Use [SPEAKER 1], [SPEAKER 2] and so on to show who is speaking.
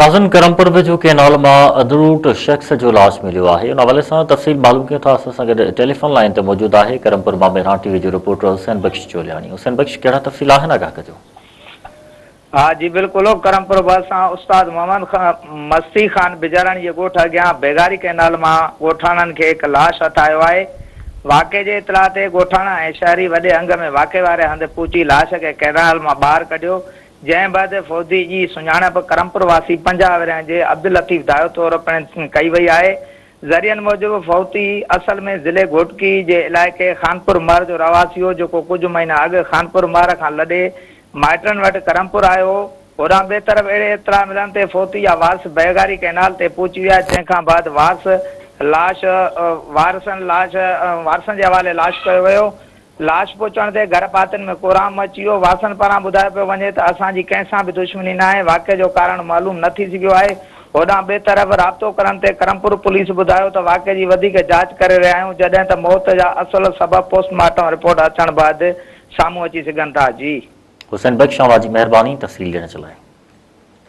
[SPEAKER 1] ناظرين ڪرمپور ويجهو ڪينال مان اڌڙوٽ شخص جو لاش مليو آهي ان حوالي سان تفصيل معلوم ڪيون ٿا اسان سان گڏ ٽيليفون لائين تي موجود آهي ڪرمپور مان مهراڻ ٽي وي جو رپورٽر حسين بخش چولياڻي حسين بخش ڪهڙا تفصيل آهن آگاهه ڪجو.
[SPEAKER 2] ها جي بلڪل ڪرمپور ڀرسان استاد محمد مستي خان بجاراڻي جي ڳوٺ اڳيان بيگاري ڪئنال مان ڳوٺاڻن کي هڪ لاش هٿ آيو آهي واقعي جي اطلاع تي ڳوٺاڻا ۽ شهري وڏي انگ ۾ واقعي واري هنڌ پهچي لاش کي ڪئنال مان ٻاهر ڪڍيو جنهن بعد فوجي جي سڃاڻپ ڪرمپور واسي 50 ورهين جي عبداللطيف دايو طور پڻ ڪئي وئي آهي. ذريعن موجب فوتي اصل ۾ ضلعي گهوٽڪي جي علائقي خانپور مهر جو رهواسي هو جيڪو ڪجهه مهينا اڳ خانپور مهر کان لڏي مائٽن وٽ ڪرمپور آيو هو. هوڏانهن ٻئي طرف اهڙي اطلاع ملڻ تي فوتي جا وارث بيگاري ڪئنال تي پهچي ويا جنهن کان بعد وارث لاش وارثن لاش وارثن جي حوالي لاش ڪيو ويو. لاش پهچڻ تي گهر ڀاتين ۾ ڪهرام مچي ويو، وارثن پاران ٻڌايو پيو وڃي ته اسان جي ڪنهن سان به دشمني ناهي، واقعي جو ڪارڻ معلوم نه ٿي سگهيو آهي، هوڏانهن ٻئي طرف رابطو ڪرڻ تي ڪرمپور پوليس ٻڌايو ته واقعي جي وڌيڪ جاچ ڪري رهيا آهيون، جڏهن ته موت جا اصل سبب پوسٽ مارٽم رپورٽ اچڻ بعد سامهون اچي سگهن ٿا. جي.
[SPEAKER 1] حسين بخش اوهان جي مهرباني تفصيل ڏيڻ جي لاء.